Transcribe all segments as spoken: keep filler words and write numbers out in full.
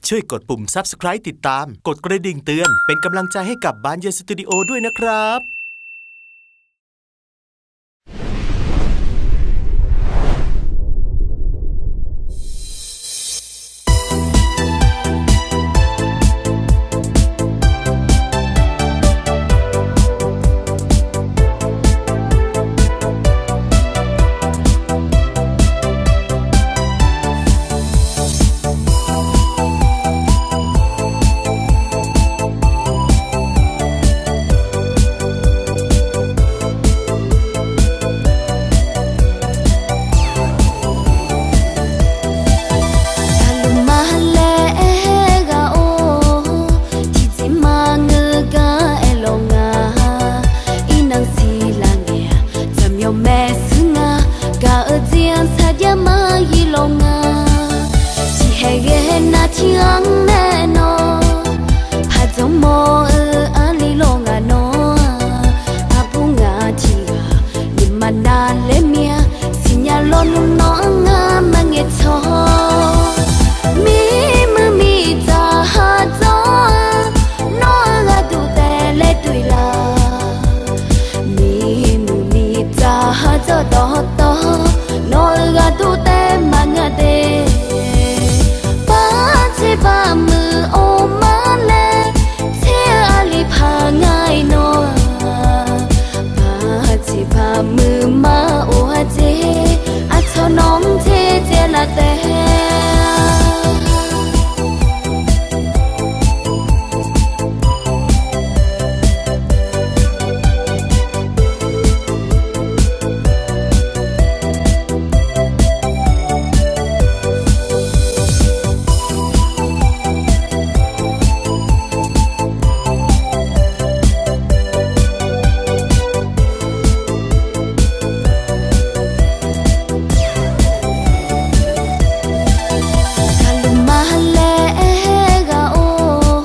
ช่วยกดปุ่ม Subscribe ติดตาม กดกระดิ่งเตือน เป็นกำลังใจให้กับ บานเย็น สตูดิโอ ด้วยนะครับ Aqlmar laer aer-aer ghaq-or, tiqjeq maqngeur gar aerlawq nga. Irnan siqlar ngae-aq, jaqmyawf maeqshuir nga. Gaq-eu jeq-anr sarjax maqgir lawq nga. Tiqhaeq ghae nar tiq-anr nae nawr, paqdzanq mawr-eu arli lawq ngaq nawr-aq, aqbur ngaq tiq ghaq nuima navler mir-a. Siqnya lawnmr nawr-anr ngar maqngaeq tsawq. Mirmuiq miqdzaq ha dzawr-a, nawr-eu gharduq taef laer doeq laf. Mirmuiq miqdzaq ha dzawr dawqtawv, nawr-eu gharduq taef maqnga de. Bartseq barmuiq or mar laer, tser-eu arli paq nga-iq nawr-aq, bartseq barmuiq mar or-a jeq, aqcawq nawq-anr tser tser laf taef. Aqlmar laer aer-aer ghaq-or,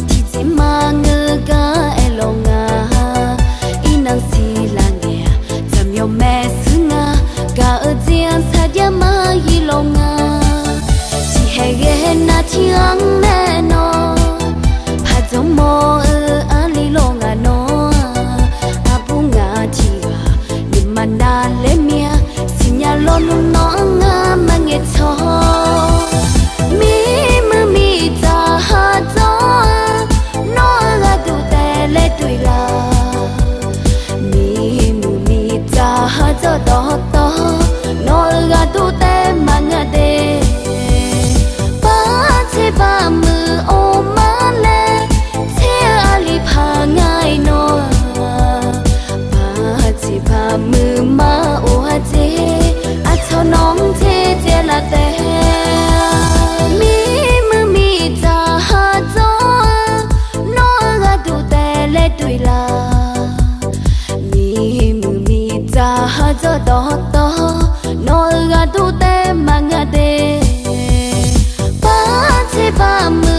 tiqjeq maqngeur gar aerlawq nga. Irnan siqlar ngae-aq, jaqmyawf maeqshuir nga. Gaq-eu jeq-anr sarjax maqgir lawq nga. Tiqhaeq ghae nar tiq-anr nae nawr, paqdzanq mawr-eu arli lawq ngaq nawr-aq, aqbur ngaq tiq ghaq nuima navler mir-a. Siqnya lawnmr nawr-anr ngar maqngaeq tsawq. Mirmuiq miqdzaq ha dzawr-a, nawr-eu gharduq taef laer doeq laf. Mirmuiq miqdzaq ha dzawr dawqtawv, nawr-eu gharduq taef maqnga de. Bartseq barmuiq or mar laer, tser-eu arli paq nga-iq nawr-aq, bartseq barmuiq mar or-a jeq, aqcawq nawq-anr tser tser laf taef. Mirmuiq miqdzaq ha dzawr-a, nawr-eu gharduq taef laer doeq laf. Mirmuiq miqdzaq ha dzawr dawqtawv, nawr-eu gharduq taef maqnga de. Bartseq barmuiq